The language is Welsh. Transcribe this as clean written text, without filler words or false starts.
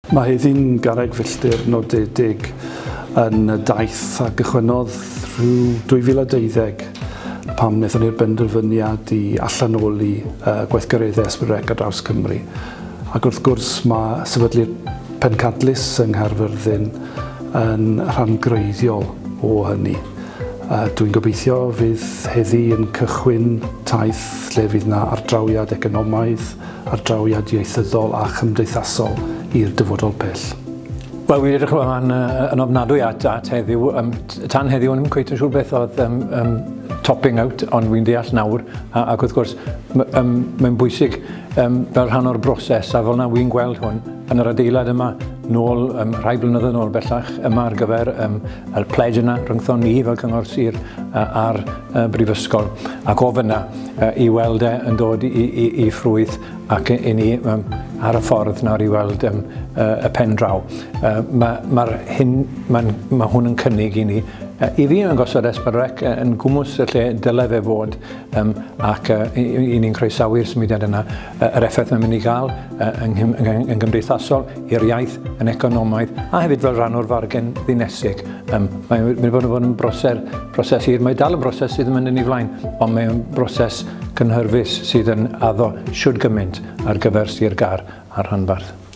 Mae heddi'n garreg filltir nodedig yn y daith a gychwynnodd rhyw 2012 pam wnaethon ni'r benderfyniad i allanoli uh, gweithgareddau S4C ar draws Cymru. Ac wrth gwrs mae sefydlu'r pencadlys yng Nghaerfyrddin yn rhan greiddiol o hynny. Uh, dwi'n gobeithio fydd heddi yn cychwyn taith lle fydd na ardrawiad economaidd, ardrawiad ieithyddol a chymdeithasol i'r dyfodol pell. Wel, wi'n edrych ymlaen yn ofnadwy at, at heddiw. Um, tan heddiw, o'n i'n cweit yn siŵr beth oedd um, um, topping out, ond wi'n deall nawr. A, ac wrth gwrs, um, mae'n bwysig um, fel rhan o'r broses, a fel na wi'n gweld hwn yn yr adeilad yma nôl um, rhai blynyddoedd nôl bellach yma ar gyfer um, y pledge yna rhyngthon ni fel Cyngor Sir uh, a'r uh, Brifysgol. Ac o fyna, i weld e yn dod i, i, i ffrwyth ac i ni um, ar y ffordd nawr i weld um, uh, y pen draw. Uh, Mae'r ma hyn, ma, ma hwn yn cynnig i ni. Uh, I fi yn gosod S4C yn gwmws y lle dyle fe fod um, ac uh, i, i ni'n croesawu'r symudiad yna, uh, yr effaith mae'n mynd i gael uh, yn, yn, yn gymdeithasol, i'r iaith, yn economaidd a hefyd fel rhan o'r fargen ddinesig. Um, mae'n mynd i fod yn fod yn broses, broses hir. Mae dal yn broses sydd yn mynd yn ei flaen, ond mae'n broses cynhyrfus sydd yn addo siwd gymaint ar gyfer Sir Gâr a'r rhanbarth.